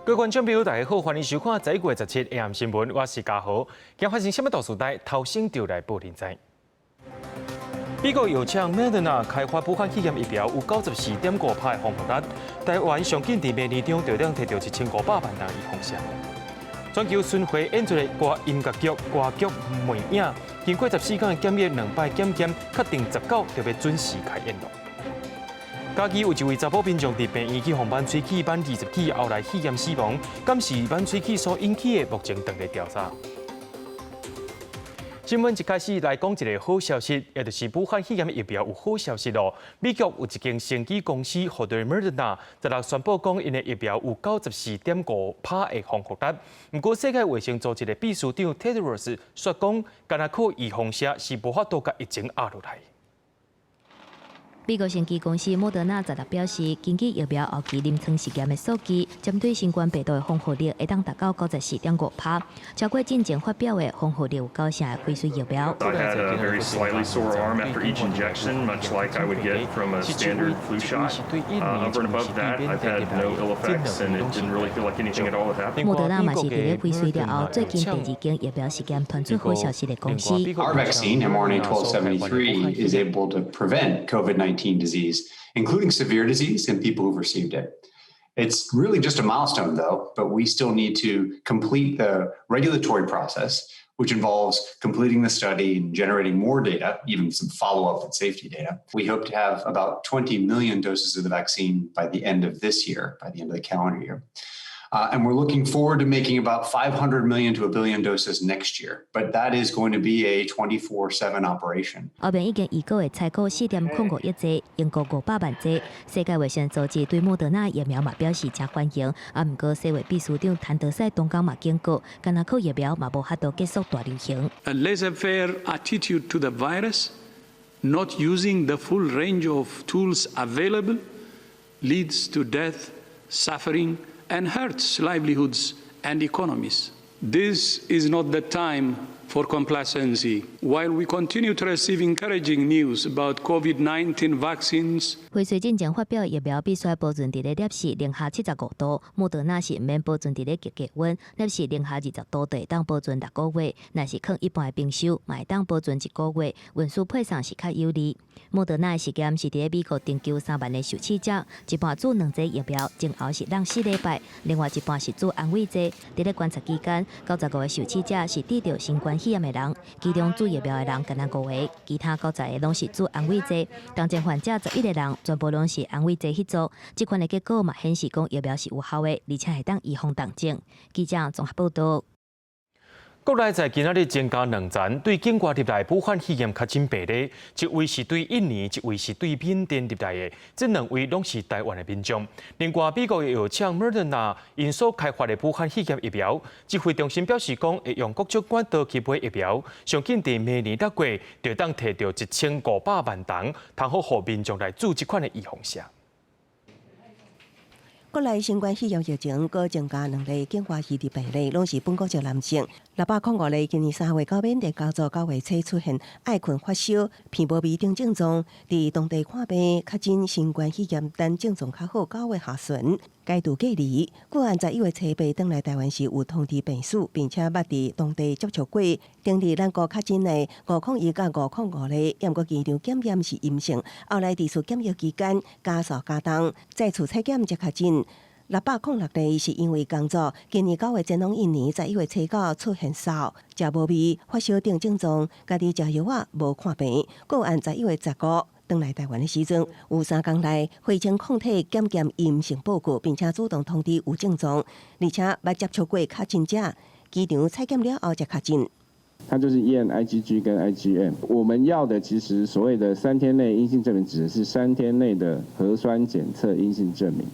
各位觀眾朋友，大家好，歡迎收看11月17 AM 新聞，我是嘉豪。今發生啥物大事代，頭先就來報您知。美國藥廠 Moderna 開發武漢肺炎疫苗有94.5%的防護力，台灣上緊佇明年中就能提著1500萬人預防射。全球巡迴演出的歌音樂劇歌劇魅影，經過14天的檢疫，兩擺檢驗，確定19就欲準時開演咯。嘉義有一位查埔民眾佇病院去予挽喙齒挽20齒，後來肺炎死亡，敢是挽喙齒所引起的？目前正佇調查。新聞一開始來講一個好消息，也就是武漢肺炎疫苗有好消息咯。美國有一間生技公司，號做 Moderna，16宣布講，𪜶的疫苗有94.5%的防護力。毋過世界衛生組織的秘書長 Tedros 說講，干焦靠預防射是無法度共疫情壓落來。美國生技公司莫德納16表示，根據疫苗後期臨床試驗的數據，針對新冠病毒的防護力會當達到94.5%，超過進前發表的防護力有九成的輝瑞疫苗。 I had a very slightly sore arm after each injection, much like I would get from a standard flu shot. Over and above that, I've had no ill effects, and it didn't really feel like anything at all had happened. 莫德納嘛是佇咧輝瑞了後，最近第二間疫苗試驗傳出好消息的公司。 Our vaccine, mRNA 1273, is able to prevent COVID-19 disease, including severe disease in people who've received it. It's really just a milestone, though, but we still need to complete the regulatory process, which involves completing the study and generating more data, even some follow-up and safety data. We hope to have about 20 million doses of the vaccine by the end of this year, by the end of the calendar year. And we're looking forward to making about 500 million to a billion doses next year. But that is going to be a 24/7 operation. 後面已經預告會採購4.05億劑，英國500萬劑。世界衛生組織對莫德納疫苗嘛表示誠歡迎。啊，毋過世衛秘書長譚德塞當工嘛警告，干焦靠疫苗嘛無法度結束大流行。 A laissez-faire attitude to the virus, not using the full range of tools available, leads to death, suffering, and hurts livelihoods and economies. This is not the time for complacency. While we continue to receive encouraging news about COVID-19 vaccines, 輝瑞進前發表疫苗必須保存佇咧攝氏零下75度，莫德納是毋免保存佇咧極低溫，攝氏零下20度就會當保存6個月。若是囥一般的冰箱，嘛會當保存一個月。運輸配送是較有利。莫德納的實驗是佇咧美國徵求3萬个受試者，一半注兩劑疫苗，前後是隔4禮拜，另外一半是注安慰劑。佇咧觀察期間，95個受試者是得著新冠肺炎的人，其中注疫苗的人干焦五個，其他90個攏是注安慰劑。當前患者11個人，全部攏是安慰劑彼組。這款的結果嘛顯示講疫苗是有效的，而且會當預防重症。記者綜合報導。國內在今仔日增加兩層對境外入來武漢肺炎確診病例，一位是對印尼，一位是對緬甸入來的，這兩位攏是台灣的民眾。另外，美國的藥廠 Moderna 𪜶所開發的武漢肺炎疫苗，指揮中心表示講，會用各種管道去買疫苗，上緊佇明年六月就當提著1500萬筒，通好予民眾來注這款的預防射。國內新冠肺炎疫情閣增加兩例境外移入病例，攏是本國籍男性。605例，今年3月到緬甸工作，9月初出現愛睏發燒、鼻無味等症狀，佇當地看病確診新冠肺炎，等症狀較好，9月下旬解除隔離。個案11月初八轉來台灣時有通知病史，並且捌佇當地接觸過。頂日咱國確診的501佮505例，毋過機場檢驗是陰性，後來持續檢疫期間加數加重，再次採檢才確診。606例是因為工作，今年9月前往印尼，11月初九出現嗽、食無味、發燒等症狀，家己食藥仔無看病。個案11月15轉來台灣的時陣，有3工內血清抗體檢驗陰性報告，並且主動通知有症狀，而且捌接觸過確診者，機場採檢了後才確診。它就是驗 IgG 跟 IgM。我們要的其實所謂的三天內陰性證明，指的是三天內的核酸檢測陰性證明。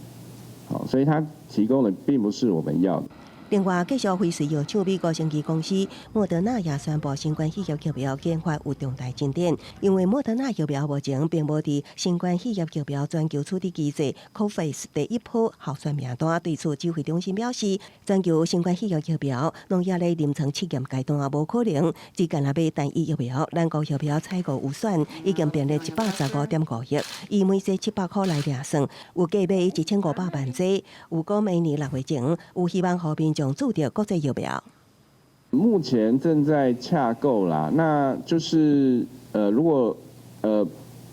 好，所以它提供的並不是我們要的。另外，繼續輝瑞藥廠美國生技公司莫德納也宣布新冠肺炎疫苗研發有重大進展，因為莫德納疫苗目前並無佇新冠肺炎疫苗全球處置機制 COVAX 第一波候選名單。對此，指揮中心表示，全球新冠肺炎疫苗攏猶咧臨床試驗階段，無可能只干焦買單一疫苗。咱國疫苗採購預算已經編列115.5億，以每劑700箍來量算，預計買1500萬劑。預估明年6月前有希望予民眾注著國際疫苗。目前正在洽購啦，那就是如果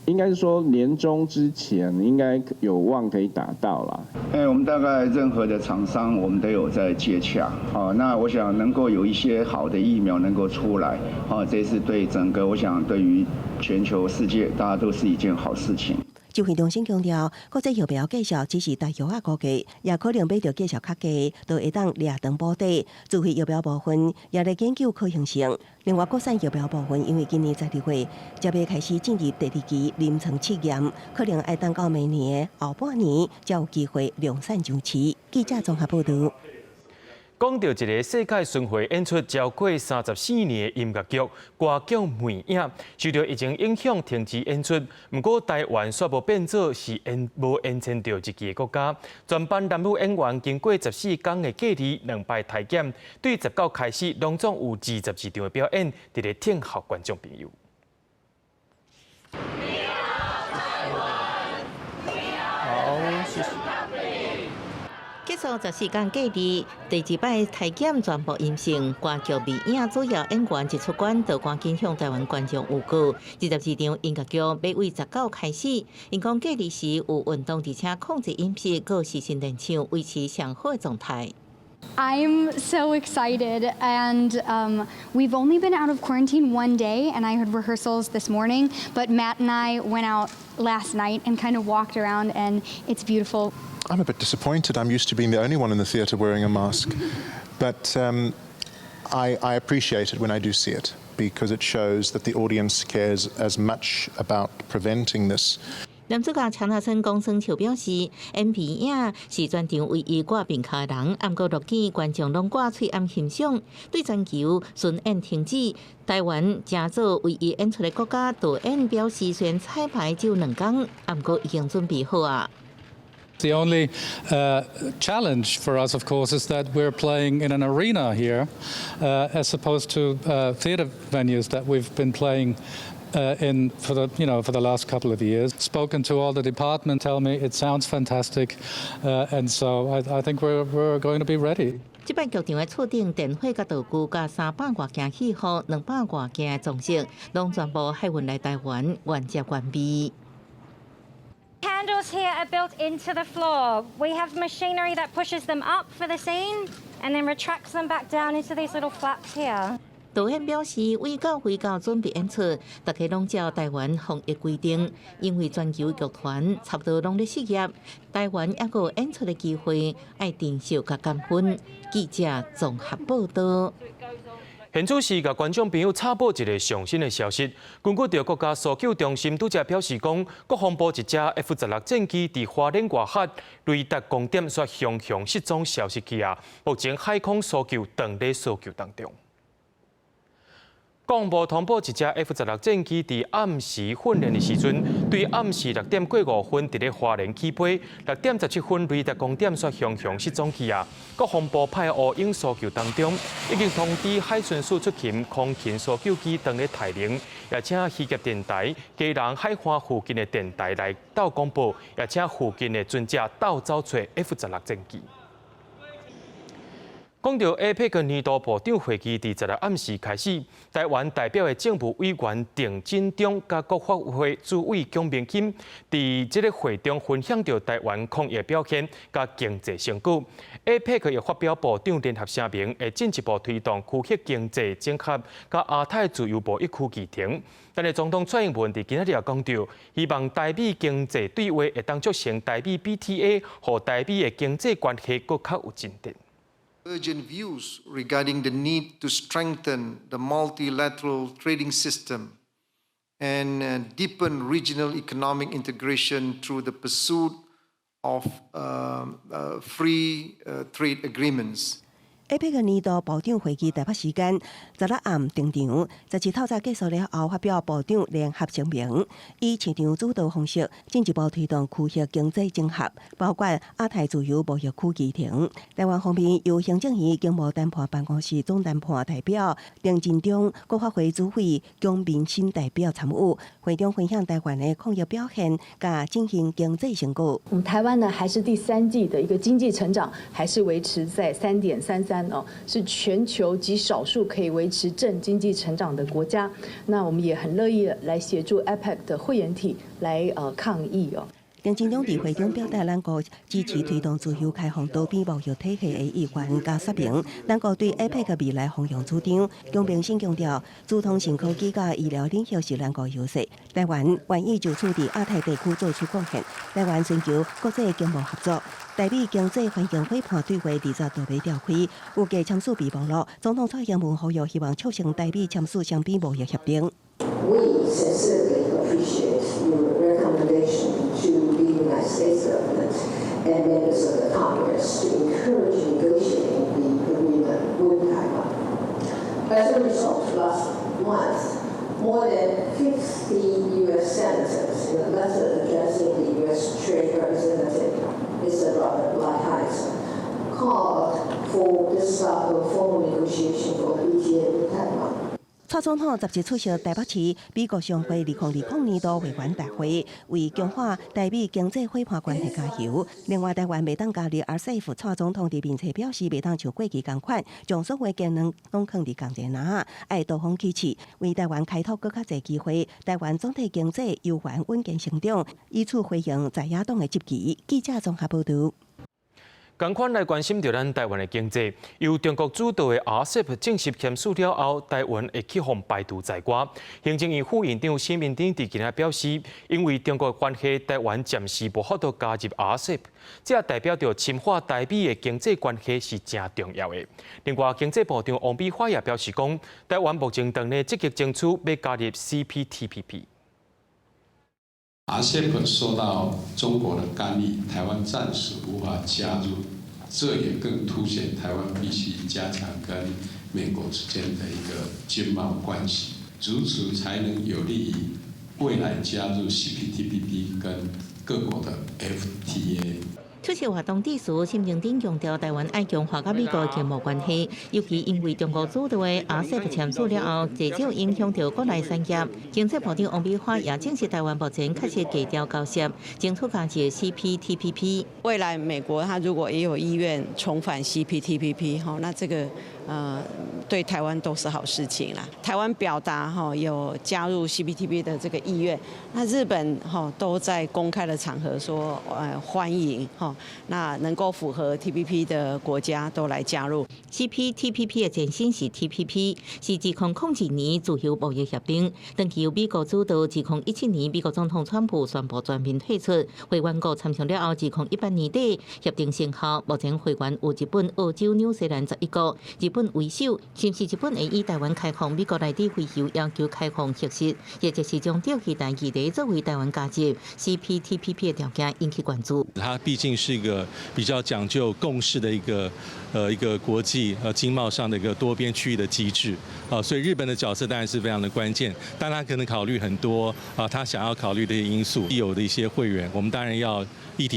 應該是說年終之前應該有望可以打到啦。哎，我們大概任何的廠商，我們都有在接洽。好，那我想能夠有一些好的疫苗能夠出來，好，這是對整個，我想對於全球世界，大家都是一件好事情。指揮中心強調，國際疫苗價數只是大約仔估計，也可能買著價數較低，就會當掠長補底。自費疫苗部分也咧研究可行性。另外，國產疫苗部分，因為今年12月才欲開始進入第二期臨床試驗，可能愛等到明年的後半年才有機會量產上市。記者綜合報導。講著一个世界巡迴演出超過34年的音樂劇《歌劇魅影》，受著疫情影響停止演出。毋過台灣煞無變做是延無延簽著一期的國家。全班男女演員經過14工的隔離，兩擺體檢，對19開始，攏總有22場的表演，佇咧聽候觀眾朋友。好，謝謝。結束14工隔離，第二擺體檢全部陰性，歌劇魅影主要演員一出關就趕緊向台灣觀眾預告。22場音樂劇欲對19開始，𪜶講隔離時有運動，而且控制飲食，閣時時練唱，維持上好的狀態。 I'm so excited, and we've only been out of quarantine one day, and I had rehearsals this morning, but Matt and I went out last night and kind of walked around, and it's beautiful. I'm a bit disappointed. I'm used to being the only one in the theatre wearing a mask. But I appreciate it when I do see it because it shows that the audience cares as much about preventing this. 男主角陳亞春講生笑表示，演魅影是全場唯一掛面罩的人，毋過樂見觀眾攏掛喙罨欣賞，對全球巡演停止，台灣成做唯一演出的國家，導演表示雖然彩排只有2工，毋過已經準備好啊。 The only challenge for us, of course, is that we're playing in an arena here, as opposed to theatre venues that we've been playing in for the you know for the last couple of years. Spoken to all the department, tell me it sounds fantastic, and so I think we're going to be ready. 這擺劇場的厝頂電火佮道具，佮300外件戲服、200外件的裝飾，攏全部海運來台灣，原汁原味。 Candles here are built into the floor. We have machinery that pushes them up for the scene and then retracts them back down into these little flaps here. 導演表示，為到回到準備演出，大家攏照台灣防疫規定，因為全球劇團差不多攏咧失業，台灣猶閣有演出的機會，愛珍惜佮感恩。記者綜合報道。現此時，共觀眾朋友插播一个上新的消息。根據著國家搜救中心拄才表示講，國防部一架 F-16戰機佇花蓮外海雷達光點煞雄雄失蹤消失去啊！目前海空搜救正咧搜救當中。國防部通報一架 F-16戰機佇暗時訓練的時陣，對暗時6點過5分佇咧花蓮起飛，6點17分雷達光點煞雄雄失蹤去啊！國防部派烏鷹搜救當中，已經通知海巡署出勤空勤搜救機當咧待命，也請漁業電台、基隆海岸附近的電台來鬥廣播，也請附近的船隻鬥走揣 F-16戰機。講著 APEC 年度部長會議，佇16暗時開始，台灣代表的政務委員鄭進中佮國發會主委蔣明欽，佇這个會中分享著台灣抗疫表現佮經濟成果。APEC 也發表部長聯合聲明，會進一步推動區域經濟整合佮亞太自由貿易區議程。但是總統蔡英文佇今仔日也講著，希望台美經濟對話會當促成台美 BTA，予台美的經濟關係閣較有進展。 Urgent views regarding the need to strengthen the multilateral trading system and deepen regional economic integration through the pursuit of free trade agreements. APEC 年度部長會議台北時間十六暗登場，17透早結束了後發表部長聯合聲明，以市場主導方式進一步推動區域經濟整合，包括亞太自由貿易區議程。台灣方面由行政院經貿談判辦公室總談判代表丁振中、國發會主委蔣明新代表參與，會中分享台灣的抗疫表現，佮振興經濟成果。我們台灣呢，還是第三季的一個經濟成長，還是維持在3.33哦，是全球極少數可以維持正經濟成長的國家。那我們也很樂意來協助 APEC 的會員體來抗疫哦。丁振中佇會中表達，咱國支持推動自由開放多邊貿易體系的意願佮說明，咱國對 APEC 未來方向主張。蔣明新強調，資通訊科技佮醫療領域是咱國優勢，台灣願意就此佇亞太地區做出貢獻。台灣尋求國際經貿合作，台美經濟環境夥伴對話20度欲召開，預計簽署備忘錄。總統蔡英文呼籲希望促成台美簽署雙邊貿易協定。 We sincerely appreciate your recommendation to the United States government and members of the Congress to encourage negotiating the agreement with Taiwan. As a result, last month, more than 50 U.S. senators, in a letter addressing the U.S. Trade Representative, Mr. Robert Lighthizer, called for the start of formal negotiation for a BTA with Taiwan. 蔡總統十日出席台北市美國商會2020年度會員大會，為強化台美經濟夥伴關係加油。另外，台灣袂當加入 RCEP，蔡總統佇面冊表示，袂當像過去仝款，將所有技能攏囥佇仝一籃仔，愛多方起勢，為台灣開拓閣較濟機會。台灣總體經濟猶原穩健成長，以此回應在野黨的質疑。記者綜合報導。仝款來關心著咱台灣的經濟，由中國主導的 RCEP 正式簽署了後，台灣會去予排除在外。行政院副院長沈榮津佇今仔表示，因為中國的關係，台灣暫時無法度加入 RCEP，這代表著深化台美的經濟關係是誠重要的。另外，經濟部長王美花也表示講，台灣目前正咧積極爭取欲加入 CPTPP。 RCEP 受到中國的干預，台灣暫時無法加入，這也更凸顯台灣必須加強跟美國之間的一個經貿關係，如此才能有利於未來加入 CPTPP 跟各國的 FTA。出席活動致辭，沈榮津強調，台灣愛強化佮美國經貿關係，尤其因為中國主導的 RCEP 簽署了後，濟少影響著國內產業。經濟部長王美花也證實，台灣目前確實低調交涉，爭取加入 CPTPP。未來美國他如果也有意願重返 CPTPP，哈，那這個對台灣都是好事情啦。台灣表達哈有加入 CPTPP 的這個意願，那日本哈都在公開的場合說歡迎哈。那能夠符合 TPP 的國家都來加入。 CPTPP 的前身是 TPP，是2002年自由貿易協定，長期由美國主導。2017年，美國總統川普宣布全面退出，會員國參詳了後，2018年底協定生效。目前會員有日本、澳洲、紐西蘭11國，日本為首。是毋是日本會以台灣開放美國來台飛遊要求開放核實，或者是將釣魚台議題作為台灣加入 CPTPP 的條件引起關注。它畢竟是一個比較講究共識的一個國際經貿上的一個多邊區域的機制啊，所以日本的角色當然是非常的關鍵，但他可能考慮很多啊，他想要考慮的一些因素，有的一些會員，我們當然要一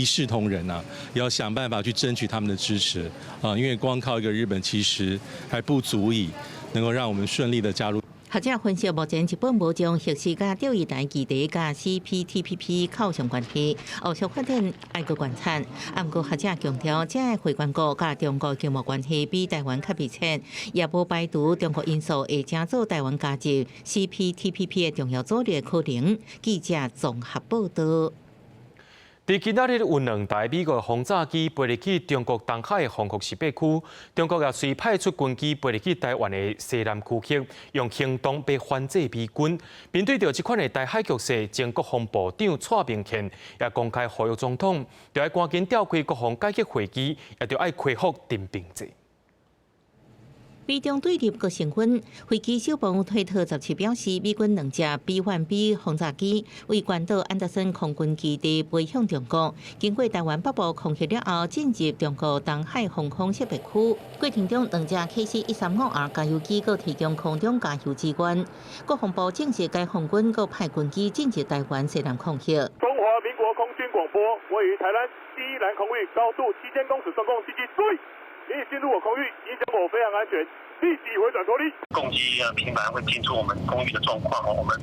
視同仁啊，要想辦法去爭取他們的支持啊，因為光靠一個日本其實還不足以能夠讓我們順利的加入。學者分析，目前日本無將核食佮釣魚台議題佮 CPTPP 扣上關係，後續發展愛閣觀察。啊，毋過學者強調，這个會員國佮中國經貿關係比台灣較密切，也無排除中國因素會成做台灣加入 CPTPP 的重要阻力可能。記者綜合報導。佇今仔日有兩台美國轟炸機飛入去中國東海的防空識別區，中國也隨派出軍機飛入去台灣的西南區域，用行動欲反制美軍。面對著這款的台海局勢，前國防部長蔡明憲也公開呼籲總統，著愛趕緊召開國防改革會議，也著愛恢復徵兵制。美中對立閣升溫，飛機小鵬推特17表示，美軍兩架 B-1B 轟炸機為關島安德森空軍基地飛向中國，經過台灣北部空域了後，進入中國東海防空識別區。過程中，兩架 KC-135R 加油機閣提供空中加油支援。國防部證實，解放軍閣派軍機進入台灣西南空域。中華民國空軍廣播，位於台南西南空域，高度7000公尺上空，機機注意，你已進入我空域，影響我飛行安全。立即回轉脫離。共機頻繁會進出我們空域的狀況，我們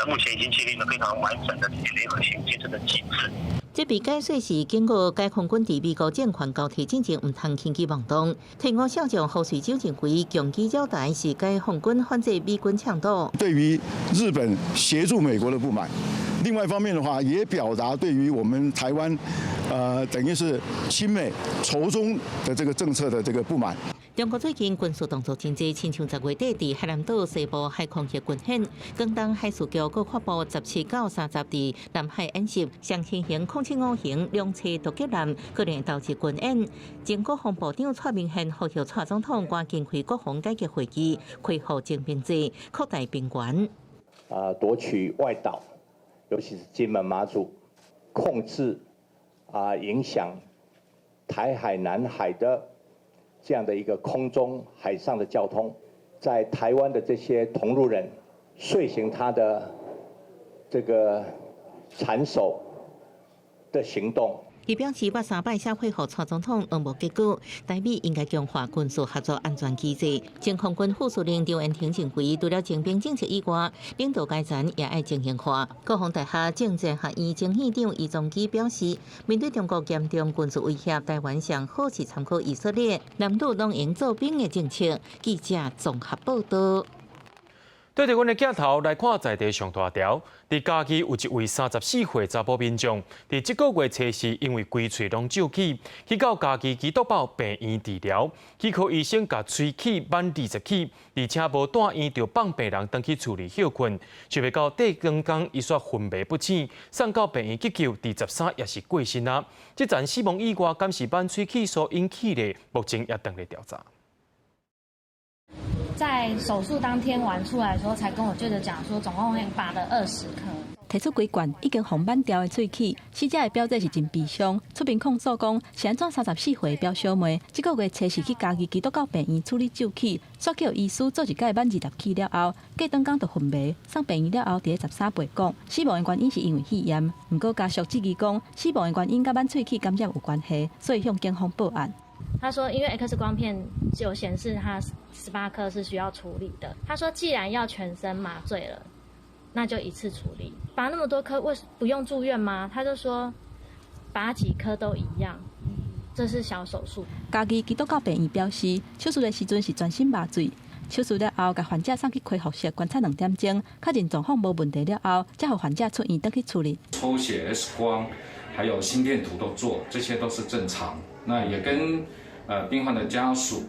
目前已經建立了非常完整的聯合行監測的機制。這被解說是經過解放軍佇美國政權交替進前，毋通輕舉妄動。退伍少將胡瑞洲認為，共機擾台是解放軍反制美軍搶島。對於日本協助美國的不滿，另外一方面的話，也表達對於我們台灣，等於是親美仇中的這個政策的這個不滿。中國最近軍事動作真濟，親像10月底佇海南島西部海空域軍演，廣東海事局閣發布17到30佇南海演習，上新型07-5型兩棲突擊艦可能導致軍演。前國防部長蔡明憲呼籲蔡總統趕緊開國防改革會議，恢復徵兵制，擴大兵源。啊，奪取外島，尤其是金門、馬祖，控制啊，影響台海、南海的這樣的一個空中、海上的交通，在台灣的這些同路人遂行他的這個殘守的行動。伊表示，捌三擺寫回予蔡總統，攏無結果。台美應該強化軍事合作安全機制。前空軍副司令張延廷認為，除了徵兵政策以外，領導階層也愛精英化。國防大學政戰學院前院長余宗基表示，面對中國嚴重軍事威脅，台灣上好是參考以色列，男女攏應做兵的政策。記者綜合報道。對著阮的鏡頭來看，在地上大條，佇嘉義有一位34歲查埔民眾，佇這個月初四因為規喙攏蛀齒，去到嘉義基督教病院治療，齒科醫生共喙齒挽20齒，而且無住院就放病人轉去厝裡歇睏。想袂到隔兩工，伊煞昏迷不醒，送到病院急救，佇13也是過身啊！這層死亡意外，敢是挽喙齒所引起的？目前也正咧調查。在手術當天完出來的時候，才跟我舅舅講說，總共拔了20顆。提出規管已經予挽掉的喙齒，死者的表姐是真悲傷，出面控訴講是按怎34歲的表小妹，這個月初四去嘉義基督教病院處理蛀齒，煞予醫師做一改挽20齒了後，隔兩工就昏迷，送病院了後，佇咧13被講死亡的原因是因為肺炎。毋過家屬質疑講，死亡的原因佮挽喙齒感染有關係，所以向警方報案。他說，因為 X 光片有顯示他18顆是需要處理的。他說，既然要全身麻醉了，那就一次處理。拔那麼多顆，為不用住院嗎？他就說，拔幾顆都一樣，這是小手術。嘉義基督教病院表示，手術的時陣是全身麻醉，手術了後，共患者送去恢復室觀察2點鐘，確認狀況無問題了後，才予患者出院轉去厝裡。抽血、X 光，還有心電圖都做，這些都是正常。那也跟病患的家屬，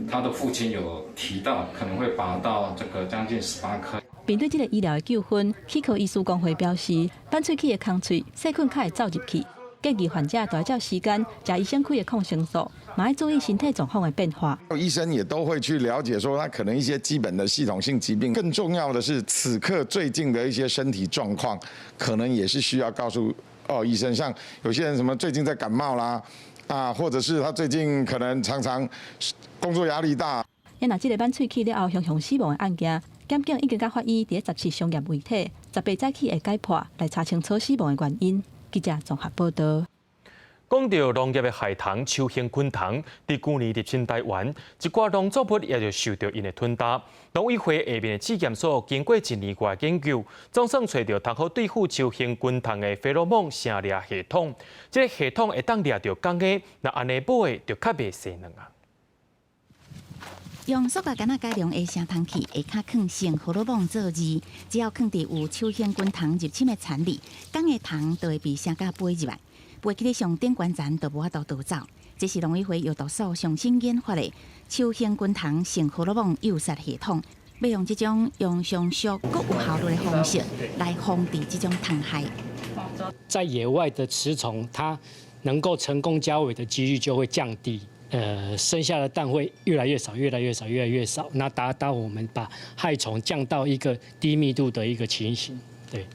他的父親有提到可能會拔到這個將近18顆。面對這個醫療的糾紛，齒科醫師公會表示，挽喙齒的空喙細菌較會走入去，建議患者著愛照時間食醫生開的抗生素，嘛愛注意身體狀況的變化。醫生也都會去了解，說他可能一些基本的系統性疾病，更重要的是此刻最近的一些身體狀況，可能也是需要告訴哦醫生，像有些人什麼最近在感冒啦。啊，或者是他最近可能常常工作壓力大。若這個挽喙齒了後，雄雄死亡的案件，檢警已經佮法醫佇咧17相驗遺體，18早起會解剖來查清楚死亡的原因。記者綜合報道。講到農業的害蟲秋行昆蟲，佇舊年入侵台灣，一寡農作物也就受著𪜶的吞噬。農委會下面的試驗所經過一年外研究，總算揣著通好對付秋行昆蟲的費洛蒙聲掠系統。這個系統會當掠著公的，若按呢母的就較袂生卵啊。用塑膠桿仔改良的聲蟲器，下跤囥性荷爾蒙做字，只要囥佇有秋行昆蟲入侵的田裡，公的蟲就會被聲甲飛入來。飛去咧上頂懸層就無法度逃走。這是農委會藥毒所上新研發的秋行昆蟲性荷爾蒙誘殺系統，欲用這種用上俗、閣有效率的方式來防治這種蟲害。在野外的雌蟲，它能夠成功交尾的幾率就會降低。剩下的氮會越來越少，越來越少，越來越少，那達到我們把害蟲降到一個低密度的一個情形，對。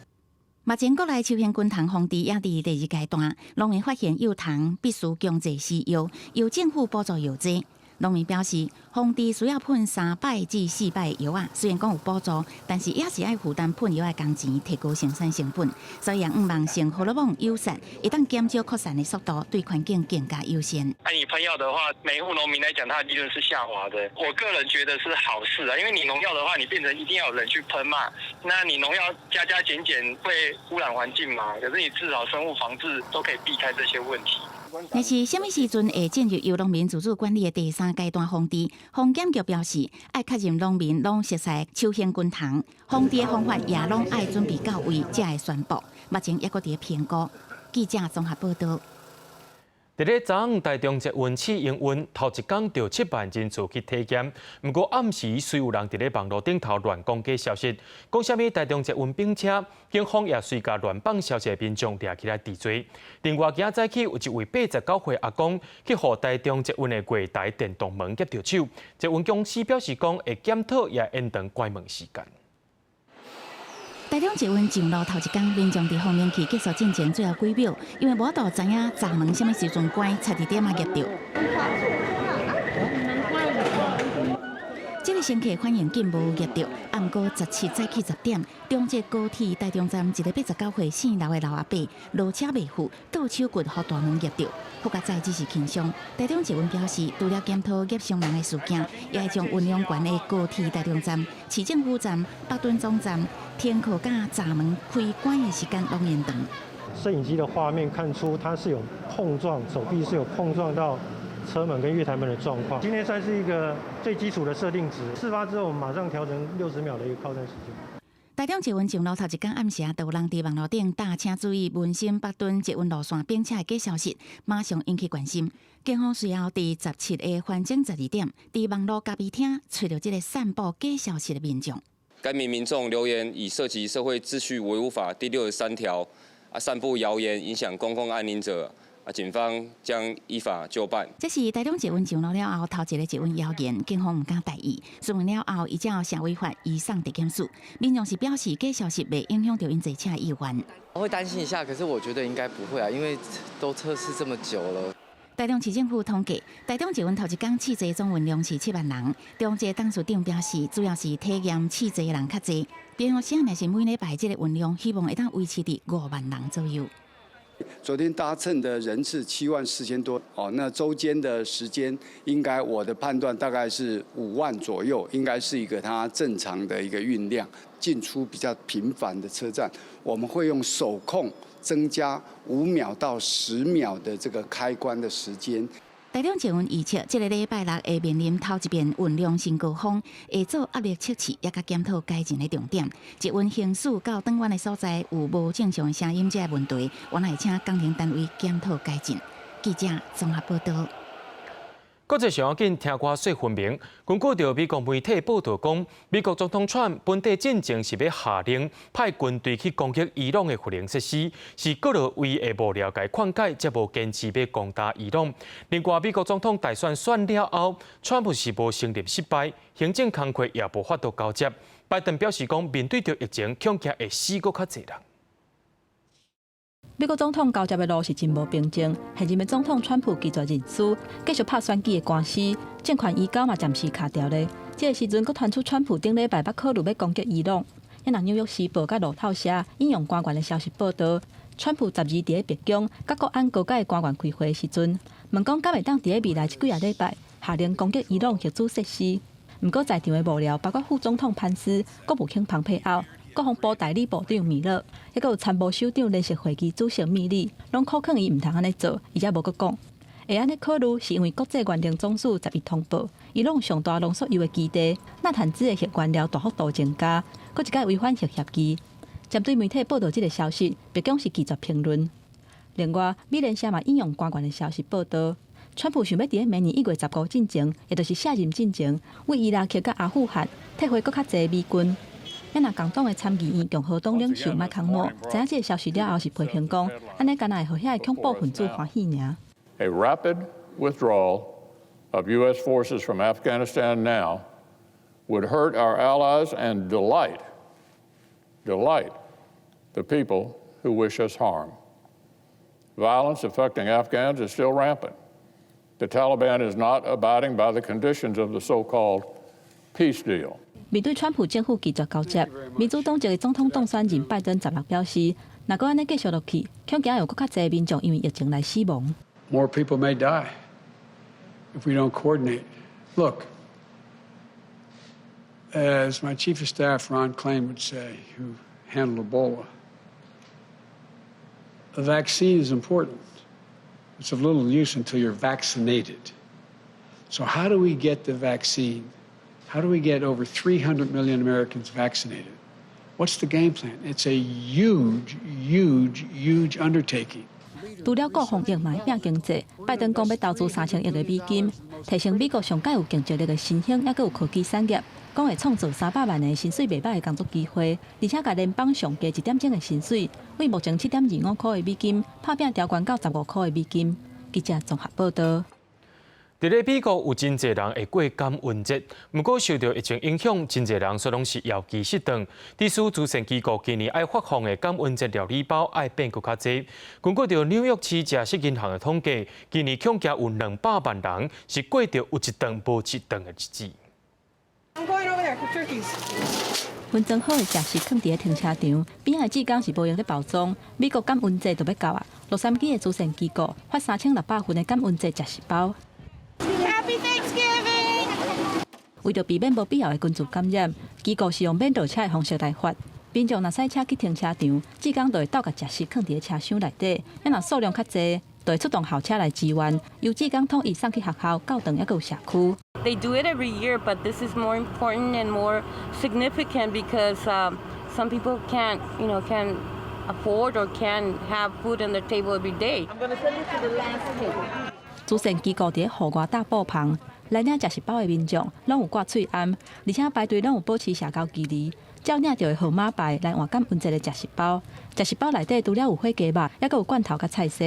目前國內秋行軍蟲防治也佇第二階段，農民發現幼蟲必須強制施藥，由政府補助藥劑。農民表示，防治需要噴3擺至4擺藥仔，雖然講有補助，但是也是愛負擔噴藥的工錢，提高生產成本。所以，向望生荷爾蒙誘殺，會當減少擴散的速度，對環境更加友善。那你噴藥的話，每戶農民來講，他的利潤是下滑的。我個人覺得是好事啊，因為你農藥的話，你變成一定要有人去噴嘛。那你農藥加加減減會污染環境嘛？可是你至少生物防治都可以避開這些問題。但是，啥物時陣會進入由農民自主管理的第三階段防治？防檢局表示，愛確認農民攏熟似秋行軍蟲防治的方法，也攏愛準備到位，才會宣布。目前猶閣佇咧評估。記者綜合報導。佇咧昨昏台中捷運試營運頭一工就7萬人次去體驗，毋過暗時雖有人佇咧網路頂頭亂講假消息，講啥物台中捷運反車，警方也隨共亂放消息的民眾掠起來治罪。另外，今仔早起有一位89歲阿公去予台中捷運的月台電動門夾著手，捷運公司表示講會檢討也延長關門時間。台中捷運上路頭一工，民眾佇蜂鳴器結束進前最後幾秒，因為無法度知影閘門啥物時陣關，差一點仔夾著。這個乘客反應緊無夾著，毋過17早起10點，中捷高鐵台中站一個89歲姓劉的老阿伯落車袂赴，倒手骨予大門夾著，好佳哉只是輕傷。台中捷運表示，除了檢討夾傷人的事件，也會將運量懸的高鐵台中站、市政府站、北屯總站停靠佮閘門開關的時間攏延長。攝影機的畫面看出，他是有碰撞，手臂是有碰撞到車門跟月台門的狀況。今天算是一個最基礎的設定值。事發之後，我們馬上調成60秒的一個靠站時間。台中捷運上路頭一工暗時，就有人佇網路頂打請注意文心北屯捷運路線反車的假消息，馬上引起關心。警方隨後佇17个環整12點，佇網路咖啡廳揣著這个散布假消息的民眾。該名民眾留言以涉及社會秩序維護法第63條，散布謠言影響公共安寧者，警方將依法究辦。這是台中捷運上路了後頭一个捷運謠言，警方毋敢大意。詢問了後，依照社會法移送地檢署。民眾是表示假消息袂影響著𪜶坐車意願。我會擔心一下，可是我覺得應該不會啊，因為都測試這麼久了。台中市政府統計，台中捷運頭一工試坐總運量是7萬人。中捷董事長表示，主要是體驗試坐的人較濟。平常時若是每禮拜這個運量，希望會當維持佇5萬人左右。昨天搭乘的人次7萬4千多，哦，那週間的時間應該我的判斷大概是5萬左右，應該是一個它正常的一個運量。進出比較頻繁的車站，我們會用手控增加5秒到10秒的這個開關的時間。台中捷運預測，這个禮拜六會面臨頭一遍運量新高峰，會做壓力測試，也佮檢討改進的重點。捷運行駛到轉彎的所在有無正常聲音這个問題，原來請工程單位檢討改進。記者綜合報導。國際上要緊，聽歌說分明。根據著美國媒體報導講，美國總統川普進前是欲下令派軍隊去攻擊伊朗的核能設施，是閣落位的幕僚共勸解，才無堅持欲攻打伊朗。另外，美國總統大選選了後，川普是無承認失敗，行政工課也無法度交接。拜登表示講，面對著疫情，恐驚會死閣較濟人。美國總統交接的路是真無平靜，現任的總統川普拒絕認輸，繼續拍選舉的官司，政權移交嘛暫時卡著咧。這个時陣，閣傳出川普頂禮拜捌考慮欲攻擊伊朗。啊若紐約時報佮路透社引用官員的消息報導，川普12佇咧白宮佮國安高階官員開會的時陣，問講敢會當佇咧未來這幾仔禮拜下令攻擊伊朗核子設施。毋過在場的幕僚包括副總統潘斯、國務卿龐佩奧、國防部代理部長米勒，抑閣有參謀首長聯席會議主席米利，攏苦勸伊毋通按呢做，伊才無閣講。會按呢考慮，是因為國際原能總署11通報，伊朗上大濃縮鈾的基地納坦茲的核原料大幅度增加，閣一擺違反核協議。針對媒體報導這个消息，白宮是拒絕評論。另外，美聯社嘛引用官員的消息報導，川普想欲佇咧明年1月15進前，也就是卸任進前，對伊拉克佮阿富汗撤回閣較濟美軍。啊若共黨的參議院共和黨領袖麥康諾知影這个消息了後，是批評講，按呢敢若會予遐个恐怖分子歡喜爾。 A rapid withdrawal of U.S. forces from Afghanistan now would hurt our allies and delight, delight the people who wish us harm. Violence affecting Afghans is still rampant. The Taliban is not abiding by the conditions of the so-called peace deal. 面對川普政府拒絕交接，民主黨籍的總統當選人拜登十六表示，若閣按呢繼續落去，恐驚有閣較濟民眾因為疫情來死亡。 More people may die if we don't coordinate. Look, as my chief of staff Ron Klain would say, who handled Ebola, a vaccine is important. It's of little use until you're vaccinated. So how do we get the vaccine? How do we get over 300 million Americans vaccinated? What's the game plan? It's a huge, huge, huge undertaking. 除了顧防疫嘛會拼經濟，拜登講欲投資3000億的美金，提升美國上蓋有競爭力的新興抑閣有科技產業，講會創造300萬个薪水袂䆀的工作機會，而且共聯邦上低一點鐘的薪水，為目前7.25箍的美金，拍拚調懸到15箍的美金。記者綜合報導。佇咧美國有真濟人會過感恩節，毋過受著疫情影響，真濟人煞攏是枵飢失頓。致使慈善機構今年愛發放的感恩節料理包愛變閣較濟。根據著紐約市食食銀行的統計，今年恐驚有200萬人是過著有一頓無一頓的日子。分裝好的食食囥佇咧停車場，邊仔的志工是無閒咧包裝。美國感恩節就欲到啊！洛杉磯的慈善機構發3600份的感恩節食食包。 Happy Thanksgiving！為著避免無必要的群聚感染，機構是用免落車的方式來發。民眾若駛車去停車場，志工就會鬥共食食囥佇咧車廂內底。啊若數量較濟，就會出動校車來支援，由志工統一送去學校、教堂，抑閣有社區。 They do it every year, but this is more important and more significant because some people can't afford or can't have food on their table every day. I'm gonna send it to the last table. 慈善機構佇咧戶外搭布棚，來領食食包的民眾攏有掛喙罨，而且排隊攏有保持社交距離。照領著的號碼牌來換感恩節的食食包，食食包內底除了有火雞肉，抑閣有罐頭佮菜沙。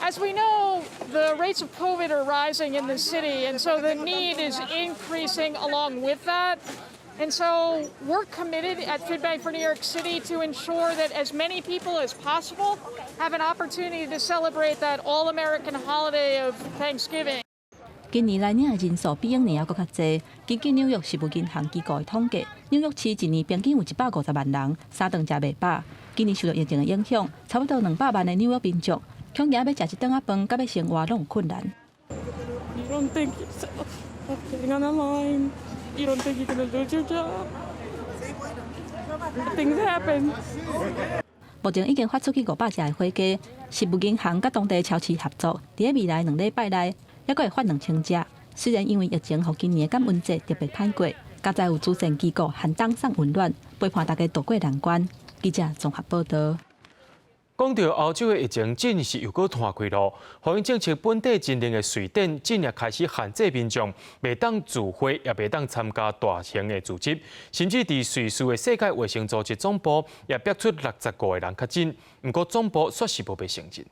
As we know, the rates of COVID are rising in the city, and so the need is increasing along with that. And so we're committed at Food Bank for New York City to ensure that as many people as possible have an opportunity to celebrate that all-American holiday of Thanksgiving. 今年來領的人數比往年猶閣較濟。根據紐約食物銀行機構的統計，紐約市一年平均有150萬人三頓食袂飽。今年受著疫情的影響，差不多200萬的紐約民眾，恐驚欲食一頓仔飯，佮欲生活攏有困難。 You don't think yourself of getting on the line. You don't think you're gonna lose your job. Things happen. 目前已經發出去500隻的火雞，食物銀行佮當地超市合作，佇咧未來2禮拜內，抑閣會發2000隻。雖然因為疫情，予今年的感恩節特別歹過，佳哉有慈善機構寒冬送溫暖，陪伴大家渡過難關。記者綜合報導。講著歐洲的疫情真是又閣湠開囉，防疫政策本底真靈的瑞典，今日開始限制民眾袂當聚會，也袂當參加大型的組織，甚至佇瑞士的世界衛生組織總部也逼出65個人確診，毋過總部煞是無欲承認。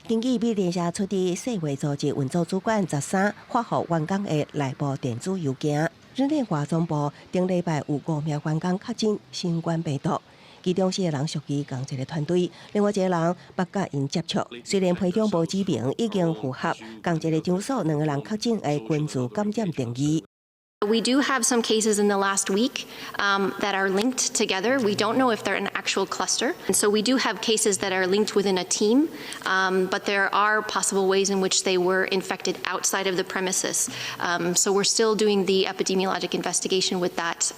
根據美聯社出的世衛組織運作主管13發予員工的內部電子郵件，日內瓦總部頂禮拜有五名員工確診新冠病毒。其中四個人屬於仝一个團隊，另外一個人捌佮𪜶接觸。雖然批中無指明，已經符合仝一个場所兩個人確診的群聚感染定義。 We do have some cases in the last week that are linked together. We don't know if they're an actual cluster. And so we do have cases that are linked within a team, but there are possible ways in which they were infected outside of the premises. So we're still doing the epidemiologic investigation with that.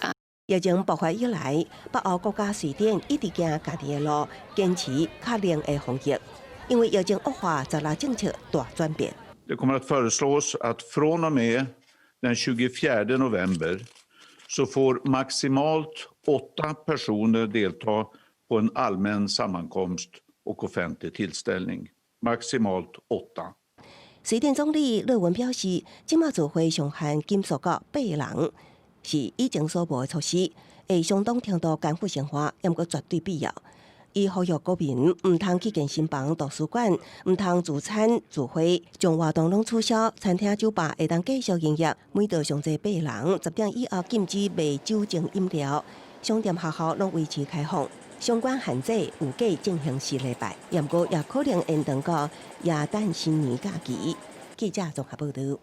疫情爆發以來，北歐國家瑞典一直行家己的路，堅持較靈的防疫。因為疫情惡化，十六政策大轉變。 Det kommer att föreslås att från och med den 24 november så får maximalt åtta personer delta på en allmän sammankomst och offentlig tillställning. Maximalt åtta. 瑞典總理勒文表示，這馬聚會上限緊縮到八人，是以前所無的措施，會相當程度艱苦生活，毋過絕對必要。伊呼籲國民毋通去健身房、圖書館，毋通聚餐聚會，將活動攏取消，餐廳、酒吧會當繼續營業，每桌上濟八人，10點以後禁止賣酒精飲料，商店、學校攏維持開放。相關限制預計進行4禮拜，毋過也可能延長到耶誕新年假期。記者綜合報導。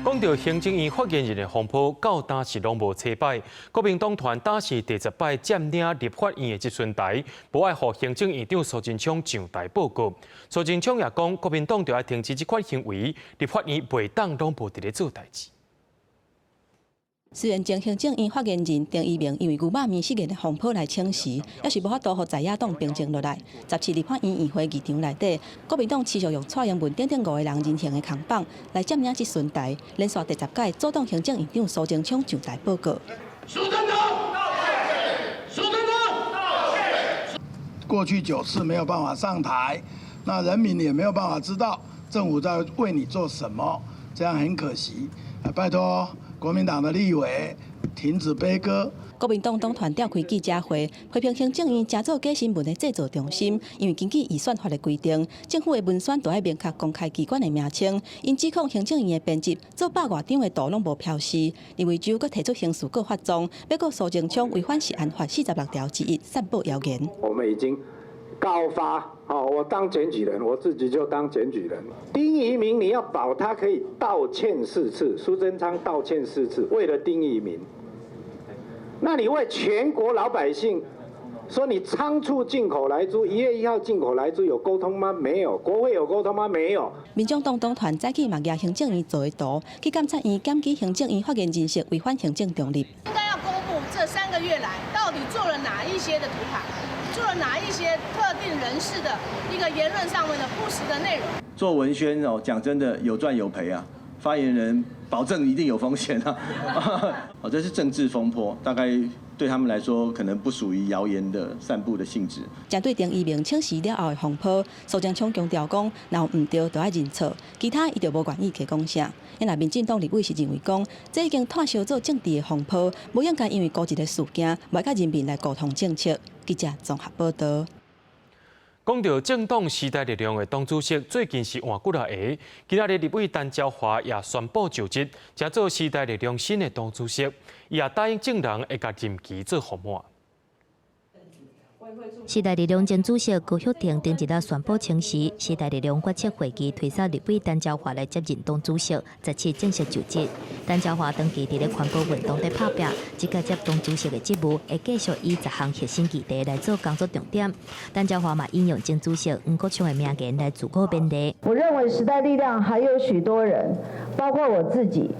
講到行政院發言人的風波，到今是攏無吹擺。國民黨團今是第十擺佔領立法院的質詢台，無愛予行政院長蘇貞昌上台報告。蘇貞昌也講，國民黨就愛停止這款行為，立法院袂當攏無佇咧做代誌。雖然前行政院發言人丁怡銘因為牛肉麵事件的風波來請辭，猶是無法度予在野黨平靜落來。17立法院院會議場內底，國民黨持續用蔡英文等等五个人人形的扛棒來佔領質詢台，連續第十屆阻擋行政院長蘇貞昌上台報告。蘇貞昌道歉，蘇貞昌道歉。過去9次沒有辦法上台，那人民也沒有辦法知道政府在為你做什麼，這樣很可惜。拜託。國民黨的立委停止杯葛。國民黨黨團召開記者會，批評行政院成做假新聞的製造中心，因為根據預算法的規定，政府的文宣都愛明確公開機關的名稱。𪜶指控行政院的編輯做百外張的圖攏無標示。林為洲閣提出刑事告發狀，欲告蘇貞昌違反食安法46條之一，散布謠言。我們已經告發，我當檢舉人，我自己就當檢舉人。丁怡銘，你要保他可以道歉4次，蘇貞昌道歉4次，為了丁怡銘，那你為全國老百姓說你倉促進口萊豬，1月1號進口萊豬有溝通嗎？沒有。國會有溝通嗎？沒有。民眾黨黨團早起嘛舉行政院做的圖，去監察院檢舉行政院發言人士違反行政中立。應該要公布這3個月來到底做了哪一些的圖卡，做了哪一些特定人士的一個言論上面的不實的內容。做文宣哦，講真的有賺有賠啊。發言人保證一定有風險啊。哦，這是政治風波，大概對他們來說可能不屬於謠言的散布的性質。針對丁怡銘請辭了後的風波，蘇貞昌強調講，若有毋對，就愛認錯，其他伊就無願意加講啥。若民進黨立委是認為講，這已經炭燒做政治的風波，無應該因為孤一个事件，無佮人民來溝通政策。記者綜合報導。講到政黨時代力量的黨主席，最近是換幾若个。今仔日立委陳昭華也宣布就職，成做時代力量新的黨主席。伊也答應眾人會共任期做圓滿。時代力量前主席高玉婷頂一日宣布請辭，時代力量決策會議推選立委陳昭華來接任黨主席，17正式就職。陳昭華長期佇咧環保運動咧拍拚，這屆接黨主席的職務，會繼續以十項核心議題來做工作重點。陳昭華嘛引用前主席黃國昌的名言來自我勉勵。我認為時代力量還有許多人，包括我自己，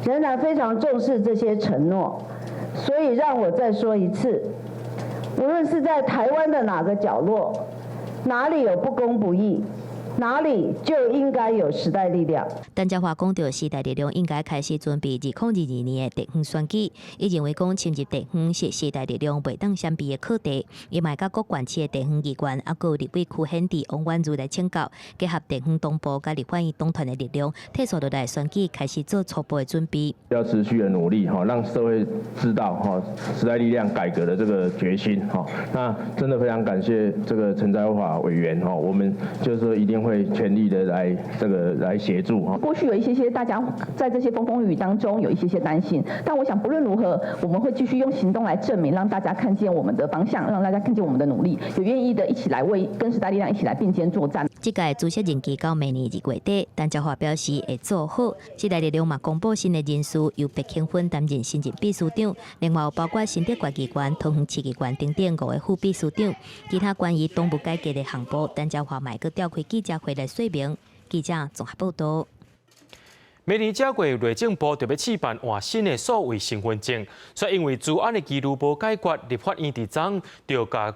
仍然非常重視這些承諾，所以讓我再說一次。無論是在台灣的哪個角落，哪裡有不公不義，哪裡就應該有時代力量。陳昭華講到時代力量應該開始準備2022年的地方選舉，伊認為講深入地方是時代力量袂當閃避的課題。伊嘛佮各縣市的地方議員，猶閣有立委區選智王婉諭來請教，結合地方黨部佮立法院黨團的力量，退縮落來選舉開始做初步的準備。要持續的努力哈，讓社會知道哈時代力量改革的這個決心哈。那真的非常感謝這個陳昭華委員哈，我們就是說一定會全力的來這個來協助哈。過去有一些些大家在這些風風雨雨當中有一些些擔心，但我想不論如何，我們會繼續用行動來證明，讓大家看見我們的方向，讓大家看見我們的努力，有願意的一起來為跟時代力量一起來並肩作戰。這屆主席任期到明年2月底，陳昭華表示會做好。時代力量嘛公布新的人事，由白慶芬擔任新任秘書長，另外有包括新竹縣議員、桃園市議員等等五个副秘書長。其他關於黨務改革的項目，陳昭華嘛會閣召開記者會來說明。記者綜合報導。明年正月內政部就欲試辦換新的數位身份證，卻因為資安的疑慮無解決，立法院佇昨就共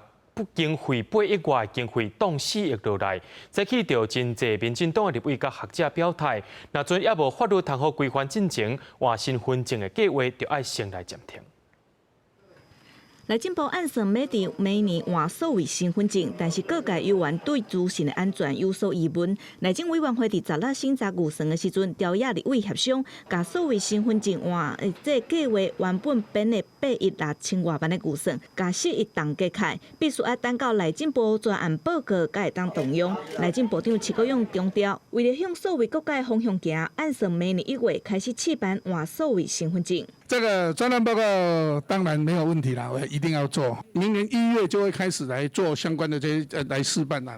經費8億外經費凍4億落來，這去著真濟民進黨的立委佮學者表態，若陣猶無法律通予規範進前換身份證的計劃，就愛先來暫停。內政部按算欲佇明年換數位身份證，但是各界猶原對資訊的安全有所疑問。內政委員會佇十六審查預算的時陣，朝野立委協商，共數位身份證換這計劃原本編的8億6千外萬的預算，共4億凍結起來，必須愛等到內政部專案報告才會當動用。內政部長徐國勇強調，為了向數位國家的方向行，按算明年1月開始試辦換數位身份證。這個專案報告當然沒有問題啦，我一定要做。明年1月就會開始來做相關的這些來試辦啦。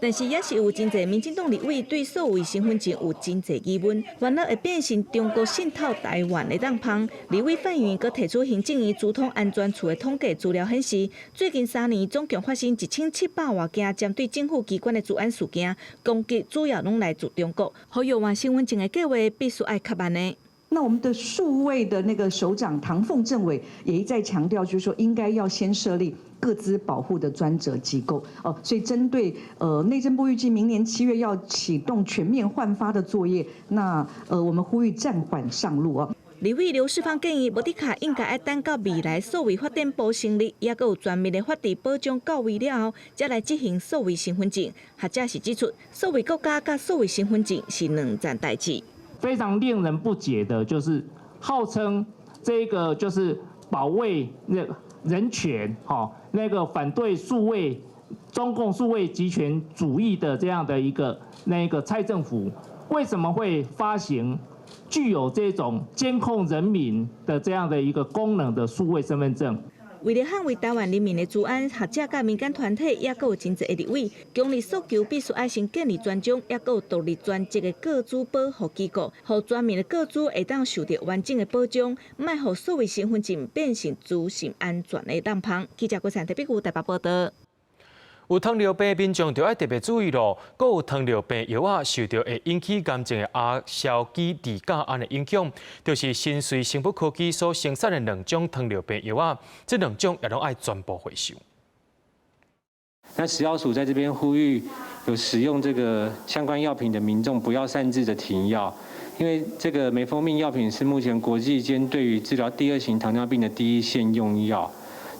但是也是有真濟民進黨立委對數位身份證有真濟疑問，煩惱會變成中國滲透台灣的彈縫。立委范雲閣提出行政院資通安全處的統計資料顯示，最近3年總共發生1700外件針對政府機關的資安事件，攻擊主要攏來自中國。呼籲換身份證的計劃必須愛較慢的。那我們的數位的那個首長唐鳳政委也一再強調，就是說應該要先設立個資保護的專責機構哦。所以針對內政部預計明年7月要啟動全面換發的作業，那我們呼籲暫緩上路哦。立委劉世芳建議，無的確應該愛等到未來數位發展部成立，抑閣有全面的法制保障到位了後，才來執行數位身份證。學者是指出，數位國家佮數位身份證是兩件代誌。非常令人不解的，就是號稱這個就是保衛那人權，哈，那個反對數位中共數位極權主義的這樣的一個那個蔡政府，為什麼會發行具有這種監控人民的這樣的一個功能的數位身份證？為了捍衛台灣人民的資安，學者佮民間團體抑閣有真濟的立委，強烈訴求必須愛先建立專章，抑閣有獨立專職的個資保護機構，予全民的個資會當受著完整的保障，莫予數位身份證變成資訊安全的彈縫。記者郭善特別有台北報導。有糖尿病民眾就愛特別注意囉，閣有糖尿病藥仔受著會引起癌症的亞硝基二甲胺的影響，就是新瑞生物科技所生產的兩種糖尿病藥仔，這兩種也攏愛全部回收。那食藥署在這邊呼籲有使用這個相關藥品的民眾不要擅自的停藥，因為這個美福敏藥品是目前國際間對於治療第二型糖尿病的第一線用藥，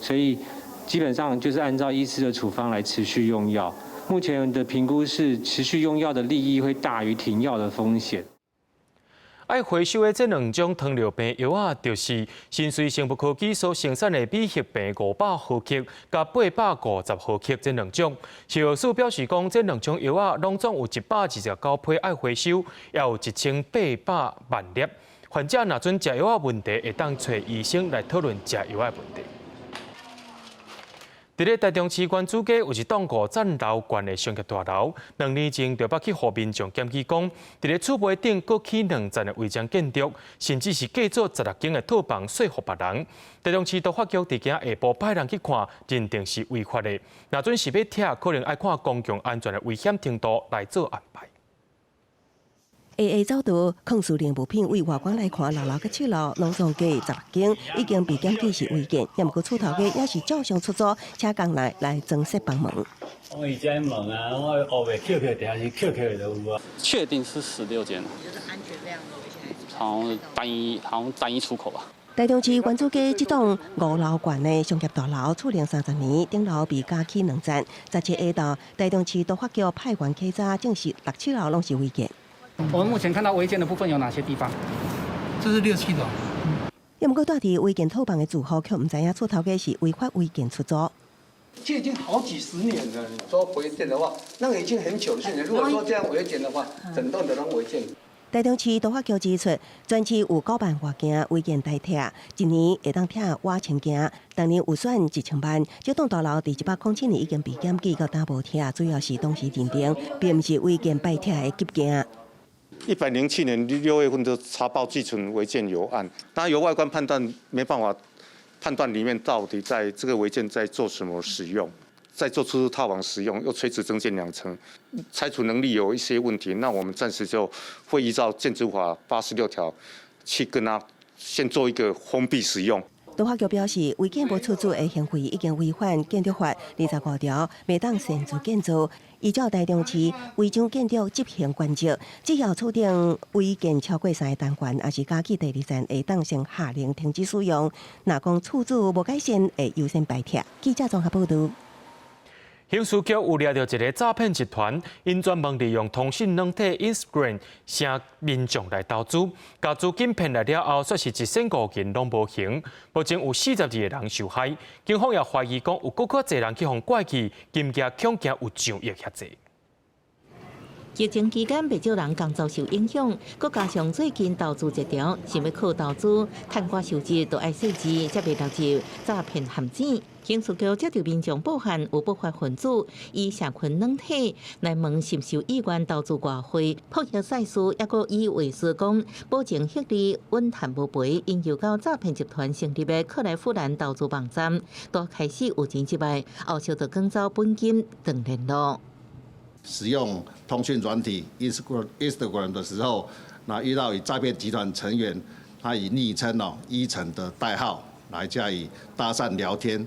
所以基本上就是按照醫師的處方來持續用藥。目前的評估是持續用藥的利益會大於停藥的風險。愛回收的這兩種糖尿病藥仔，就是新瑞生物科技所生產的米克病500毫克佮850毫克這兩種。食藥署表示講，這兩種藥仔攏總有129批愛回收，也有1800萬粒。患者若準食藥仔問題，會當揣醫生來討論食藥仔問題。佇咧台中市關主街有一棟五層樓懸的商業大樓，2年前就捌去予民眾檢舉講，佇咧厝尾頂閣起兩層的違章建築，甚至是加做16間的套房說服別人。台中市都發局佇今下晡派人去看，認定是違法的。若準是欲拆，可能愛看公共安全的危險程度來做安排。下下走道，囥私人物品對外觀來看，六樓佮七樓攏總計16間，已經被檢舉是違建，也毋過厝頭家也是照常出租，請工人來裝飾房門。我伊這門啊，我學袂扣扣，定是扣扣就有啊。確定是16間。就是安全非常的危險。好像單一，好像單一出口吧。台中市關主街這棟五樓懸的商業大樓，厝齡30年，頂樓被加起兩層。17下晝，台中市都發局派員稽查，證實六七樓攏是違建。我們目前看到違建的部分有哪些地方？這是六七樓。也毋過，住佇違建套房的住戶卻毋知影厝頭家是違法違建出租。這已經好幾十年了。你說違建的話，那個已經很久了。如果說這樣違建的話，整棟的都違建。台中市都發局指出，全市有9萬外件違建待拆，一年會當拆外千件，當年預算1000萬。這棟大樓佇107年已經被檢舉到今無拆，主要是當時認定，並毋是違建拜拆的急件。 107年6月份就查報寄存違建有案，當然由外觀判斷沒辦法判斷裡面到底在這個違建在做什麼使用，在做出租套房使用，又垂直增建兩層，拆除能力有一些問題，那我們暫時就會依照建築法86條去跟他先做一個封閉使用。都發局表示，違建無厝主的行為已經違反建築法25條，袂當擅自建造。依照台中市違章建築執行原則，只要厝頂違建超過三個單元，抑是加起第二層，會當先下令停止使用。若講厝主無改善，會優先排拆。記者綜合報導。刑事局有掠著一个詐騙集團，𪜶專門利用通訊軟體 Instagram 請民眾來投資，共資金騙來了後，煞是一仙五銀攏無形。目前有42個人受害，警方也懷疑講有閣較濟人去予拐去，金額恐驚有上億遐濟。疫情期間，袂少人工作受影響，閣加上最近投資熱潮，想欲靠投資趁寡收入，都愛細緻，才袂落入詐騙陷阱。刑事局接著民眾報案，有不法分子以社群軟體來問是毋是有意願投資外匯，破曉賽事，抑閣以話術講保證獲利穩賺無賠，引誘到詐騙集團成立的克萊夫蘭投資網站，都開始有錢入來，後續就趕走本金斷聯絡。使用通訊軟體 Instagram 的時候，那遇到以詐騙集團成員，他以昵稱哦一層的代號來加以搭訕聊天，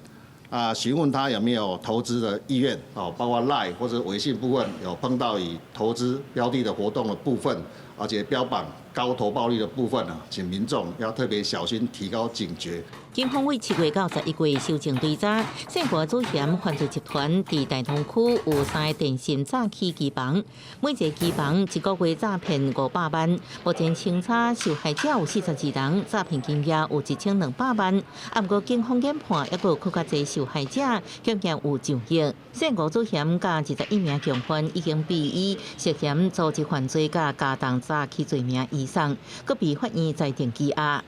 啊，詢問他有沒有投資的意願哦，包括 Line 或者微信部分有碰到以投資標的的活動的部分，而且標榜高投報率的部分呢，請民眾要特別小心，提高警覺。警方為7月到11月搜證追查，姓郭祖賢犯罪集團佇大同區有三个電信詐欺機房，每一个機房一個月詐騙500萬。目前清查受害者有42人，詐騙金額有1200萬。啊，毋過警方研判，抑閣有閣較濟受害者，恐驚有上億。姓吳祖賢佮21名共犯已經被以涉嫌組織犯罪佮加重詐欺罪名移送，閣被法院裁定羈押。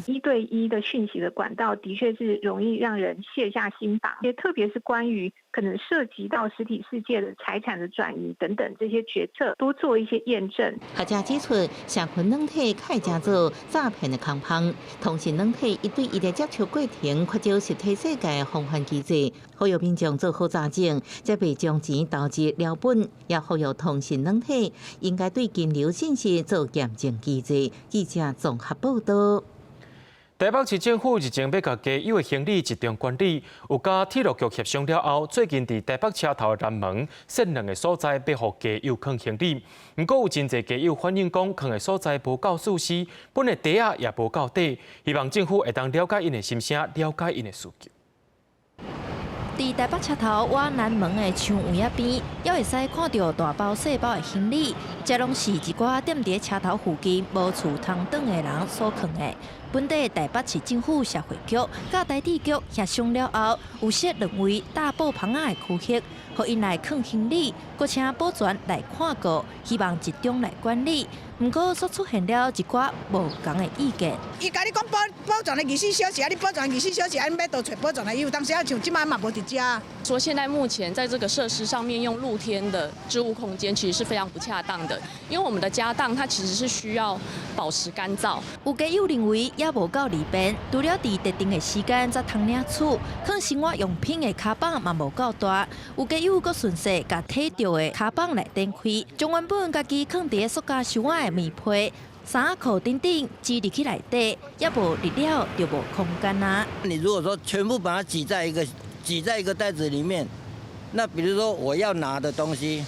一對一的訊息的管道，的確是容易讓人卸下心防，也特別是關於可能涉及到實體世界的財產的轉移等等這些決策，多做一些驗證。學者指出，社群軟體較會成做詐騙的空縫，通訊軟體一對一的接觸過程，缺少實體世界防範機制，呼籲民眾做好查證，才袂將錢投入了本。也呼籲通訊軟體應該對金流信息做驗證機制。記者綜合報道。台北市政府日前欲共街友的行李集中管理，有佮鐵路局協商了後，最近佇台北車頭南門設兩個所在，欲予街友囥行李。毋過有真濟街友反映講，囥的所在無夠舒適，分的袋仔也無夠底，希望政府會當了解𪜶的心聲，了解𪜶的需求。佇台北車頭倚南門的牆圍仔邊，猶會使看著大包細包的行李，這攏是一寡踮佇車頭附近無厝通轉的人所囥的。本地台北市政府社會局佮台鐵局協商了後，有設兩位搭布棚仔的區域，予𪜶來囥行李，閣請保全來看顧，希望集中來管理。毋過，煞出現了一寡無仝的意見。伊共你講保保全的24小時，啊，你保全24小時，啊，你欲佗揣保全的，伊有當時啊，像這擺嘛無佇遮。說現在目前在這個設施上面用露天的置物空間，其實是非常不恰當的，因為我們的家當它其實是需要保持乾燥。有街友認為猶無夠利便，除了佇特定的時間才通領取，囥生活用品的跤板嘛無夠大。有街友閣順勢共提著的跤板來展開，將原本家己囥佇塑膠箱仔的棉被、衫仔褲等等擠入去內底，猶無熱了就無空間啊。你如果說全部把它擠在一個袋子裡面，那比如說我要拿的東西，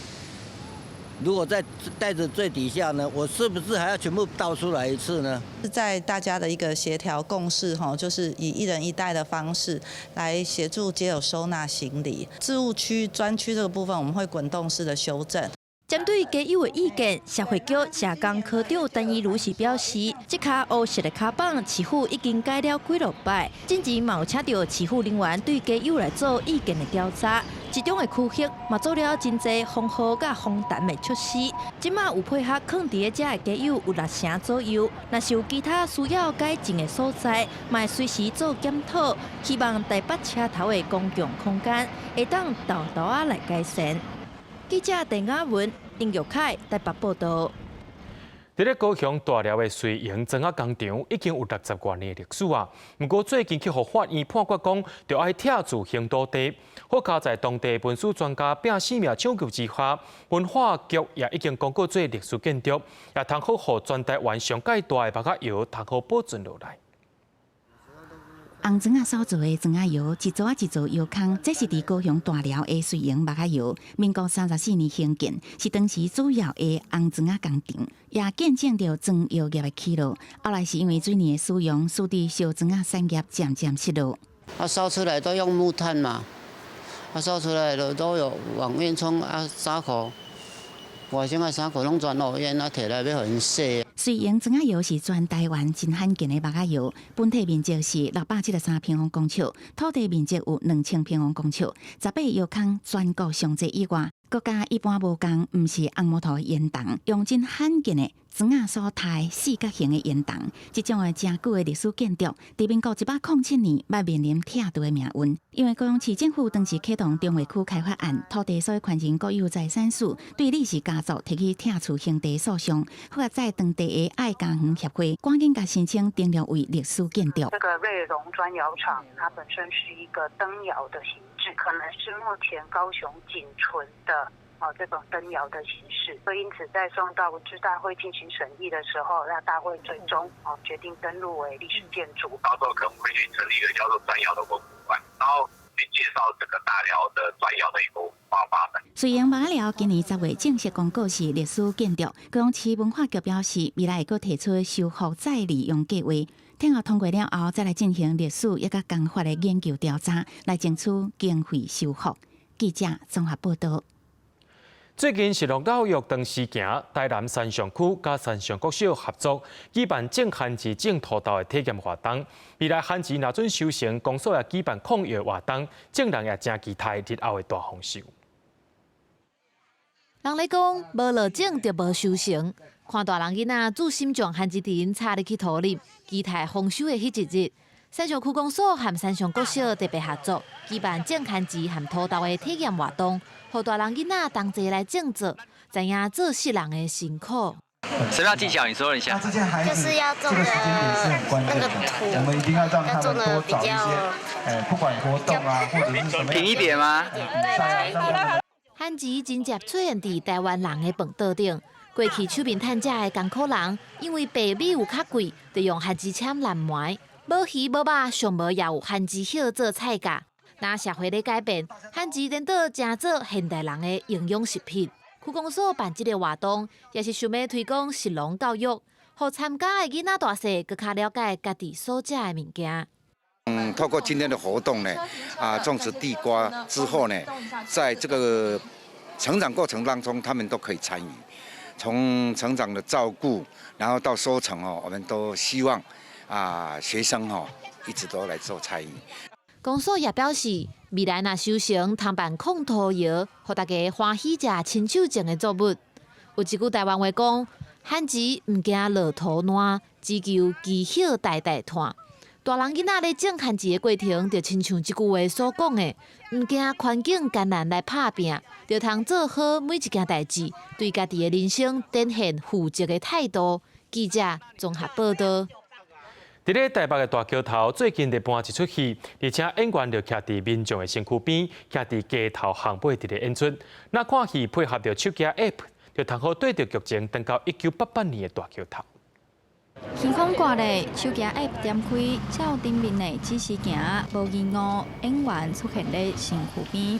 如果在袋子最底下呢，我是不是還要全部倒出來一次呢？是在大家的一個協調共識，哈，就是以一人一袋的方式來協助街友收納行李。置物區專區這個部分，我們會滾動式的修正。針對街友的意見，社會局社工科長陳怡如是表示，這跤烏色的跤板市府已經改了幾落擺，進前嘛有請著市府人員對街友來做意見的調查，集中的區域嘛做了真濟防雨佮防塵的措施。這馬有配合囥佇遮的街友有60%左右，若是有其他需要改進的所在，嘛會隨時做檢討，希望台北車頭的公共空間會當沓沓仔來改善。記者鄧雅文、林玉凱台北報導。佇咧高雄大寮的瑞盈磚仔工廠已經有60外年的歷史啊。毋過最近去予法院判決講，著愛拆除興都地。好佳在當地文史專家拼性命搶救之下，文化局也已經公告做歷史建築，也通好予全台灣上蓋大的木仔窯通好保存落來。紅磚仔所做的磚仔窯，一座仔一座窯坑，這是佇高雄大寮的瑞榮木仔窯，民國34年興建，是當時主要的紅磚仔工廠，也見證著磚窯業的起落。後來是因為水泥的使用，使得燒磚仔產業漸漸失落。啊，燒出來都用木炭嘛，啊，燒出來的都有往煙囪啊，衫褲，外省的衫褲攏全烏煙啊，提來欲予𪜶洗。瑞榮磚仔窯是全台灣真罕見的木仔窯，本體面積是673平方公尺，土地面積有2000平方公尺，18個窯坑全國上濟以外，閣佮一般無仝，毋是紅木頭的煙囱，用真罕見的磚仔所刣四角形的煙囱，這種的誠久的歷史建築，佇民國107年捌面臨拆除的命運。因為高雄市政府當時啟動中華區開發案，土地所有權人國有財產署對李氏家族提起拆除行地訴訟，後來在當地的愛家園協會趕緊共申請登錄為歷史建築。這個瑞榮磚窯廠，它本身是一個燈窯的形制，可能是目前高雄僅存的哦這種燈窯的形式，所以因此在送到文資大會進行審議的時候，那大會最終哦決定登錄為歷史建築。到時候可能會去成立一個叫做磚窯的博物館，然後去介紹這個大寮的磚窯的一個文化發展。雖然木仔寮今年10月正式公告是歷史建築，高雄市文化局表示，未來會閣提出修復再利用計劃，等候通過了後，再來進行歷史以及工法的研究調查，來爭取經費修復。記者綜合報道。最近是落老藥當時行，台南山上區佮山上國小合作舉辦種番薯、種土豆的體驗活動。未來番薯若準收成，公所也舉辦控藥活動，眾人也誠期待日後的大豐收。人咧講，無落種就無收成。看大人囡仔注心將番薯藤插入去土裡，期待豐收的彼一日。山上區公所和山上國小特別合作，舉辦種番薯和土豆的體驗活動，予大人囡仔同齊來種作，知影做穡人的辛苦。什麼技巧？你說一下。就是要種的那個土，要種的比較，不管活動啊，或者是什麼。平一點嗎？對，平一點。番薯真正出現佇台灣人的飯桌頂。過去手面趁食的艱苦人，因為白米有較貴，就用番薯攕藍糜。無魚無肉，上無也有番薯葉做菜價。若社會咧改變，番薯顛倒成做現代人的營養食品。區公所辦這個活動，也是想欲推廣食農教育，予參加的囡仔大細閣較了解家己所食的物件。嗯，透過今天的活動呢，啊，種植地瓜之後呢，在這個成長過程當中，他們都可以參與，從成長的照顧，然後到收成哦，我們都希望啊，學生哦，一直都來做參與。公所也表示，未來若收成，通辦控土窯，予大家歡喜食親手種的作物。有一句台灣話講：番薯毋驚落土爛，只求枝葉代代傳。大人囡仔咧種番薯的過程，就親像這句話所講的，毋驚環境艱難來拍拚，就通做好每一件代誌，對家己的人生展現負責的態度。記者綜合報道。佇咧台北的大橋頭，最近佇搬一齣戲，而且演員就徛佇民眾的身軀邊，徛佇街頭巷尾佇咧演出。若看戲配合著手機 App，就通好綴著劇情，轉到1988年的大橋頭。天空掛咧，手機 App 點開，照頂面的指示行，無疑誤，演員出現咧身軀邊。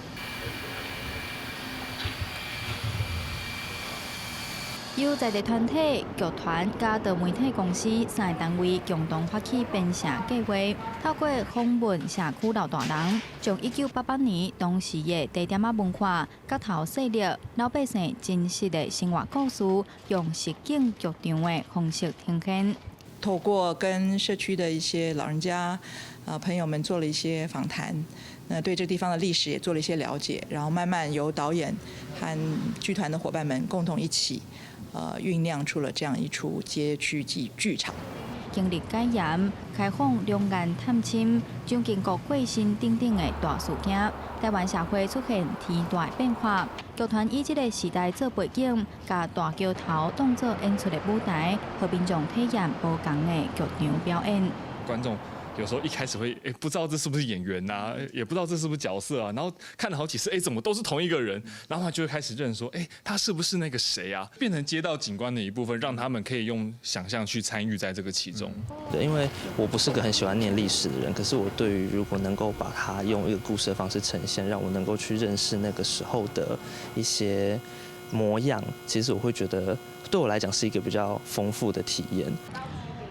由在地團體、劇團佮多媒體公司三個單位共同發起編寫計劃，透過訪問社區老大人，將1988年當時的地點仔文化、角頭勢力、老百姓真實的生活故事，用實景劇場的方式呈現。透過跟社區的一些老人家、啊朋友們做了一些訪談，那對這個地方的歷史也做了一些了解，然後慢慢由導演和劇團的夥伴們共同一起。醞釀出了這樣一齣街區劇劇場。經歷解嚴、開放兩岸探親、蔣經國過身等等的大事件，台灣社會出現天大的變化。劇團以這個時代做背景，共大橋頭當作演出的舞台，予民眾體驗無仝的劇場表演。觀眾有時候一開始會不知道這是不是演員啊，也不知道這是不是角色啊，然後看了好幾次，怎麼都是同一個人，然後他就會開始認說，他是不是那個誰啊？變成街道景觀的一部分，讓他們可以用想象去參與在這個其中。對，因為我不是個很喜歡念歷史的人，可是我對於如果能夠把它用一個故事的方式呈現，讓我能夠去認識那個時候的一些模樣，其實我會覺得對我來講是一個比較豐富的體驗。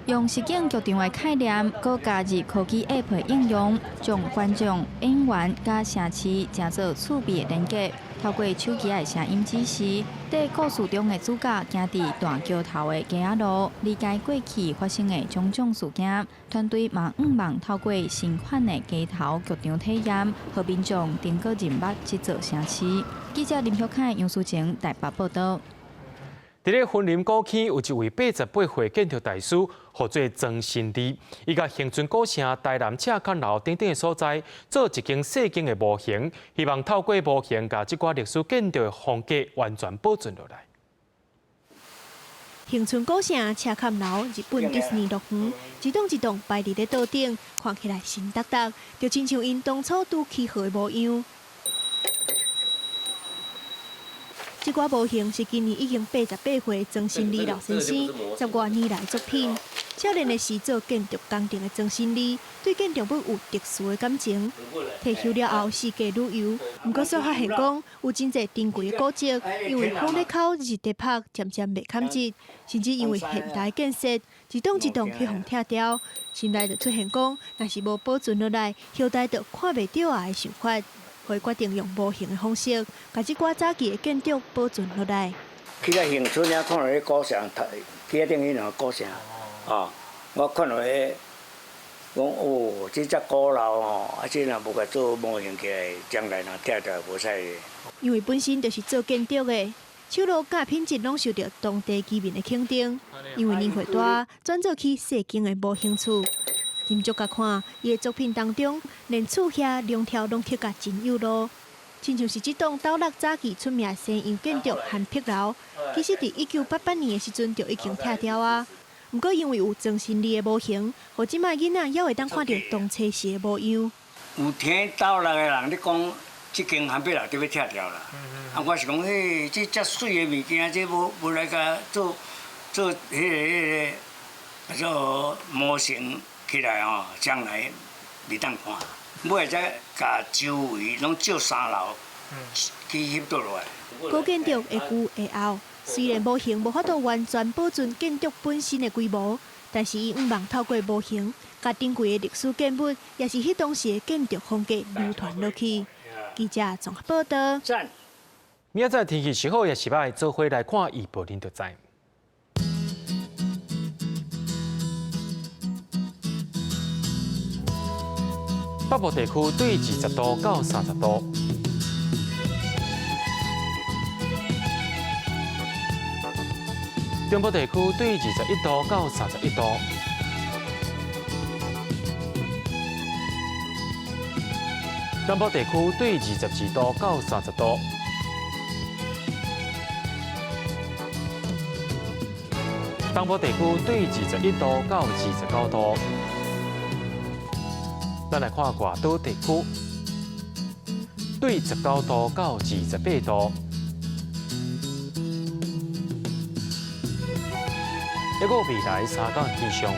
用實景劇場的概念，閣加入科技 App 的應用，將觀眾、演員佮城市成做趣味的連結。透過手機的聲音指示，綴故事中的主角行佇大橋頭的街仔路，理解過去發生的種種事件。團隊嘛向望透過新款的街頭劇場體驗，予民眾能閣認捌這座城市。記者林玉凱、楊淑晴台北報導。佇咧雲林古坑有一位88歲建築大師，號做曾新利，伊共恆春古城、台南赤崁樓等等的所在，做一間細間的模型，希望透過模型，共這寡歷史建築的風格完全保存落來。恆春古城赤崁樓、日本迪士尼樂園，一棟一棟擺佇咧桌頂，看起來神達達，就親像𪜶當初拄起好的模樣。這寡模型是今年已經88歲曾新利老先生十外年來作品。少年的時做建築工程的曾新利，對建築物有特殊的感情。退休了後四界旅遊，毋過煞發現講有真濟珍貴的古蹟，因為風咧口日咧曝，漸漸袂堪質，甚至因為現代建設，一棟一棟去予拆掉，心內就出現講，若是無保存落來，後代就看袂著啊的想法。會決定用模型的方式，共這寡早期的建築保存落來。去到恆春遐看著彼古城，機仔頂彼兩个古城，哦，我看著彼，講哦，這只古樓吼，啊，這若無共做模型起來，將來若拆掉無使。因為本身就是做建築的，手路佮品質攏受著當地居民的肯定。因為年歲大，轉做起細間的模型厝。斟酌共看，伊的作品當中，連厝遐梁柱攏刻甲真幼路，親像是這棟斗六早期出名西洋建築涵碧樓，其實佇1988年的時陣就已經拆掉啊。毋過因為有曾新利的模型，予這擺囡仔猶會當看著當初時的模樣。有聽斗六的人咧講，這間涵碧樓就欲拆掉啦。啊，我是講，嘿，這遮媠的物件，這無來共做做彼個做模型。起來吼，將來袂當看，尾才共周圍攏照三樓去翕倒落來。古建築會舊會後，雖然模型無法度完全保存建築本身的規模，但是伊向望透過模型，共珍貴的歷史建物，也是彼當時的建築風格流傳落去。記者綜合報導。明仔載天氣是好抑是䆀，做伙來看預報，恁就知。北部地區對20度到30度，中部地區對21度到31度，南部地區對22度到30度，東部地區對21度到29度。咱來看外島地區，對19度到28度，抑閣未來三工天象。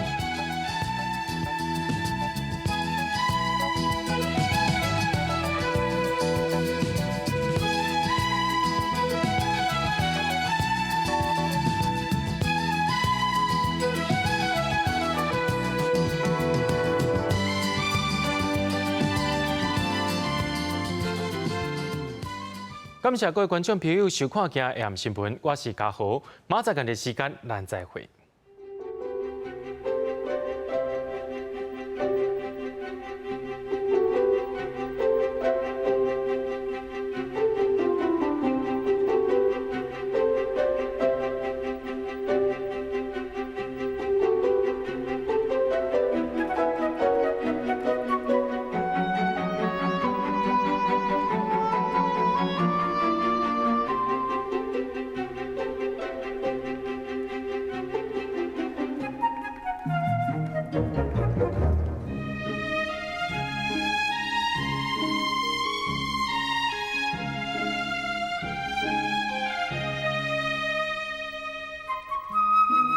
感謝各位觀眾朋友收看今日新聞，我是嘉豪，明仔載仝个時間咱再會。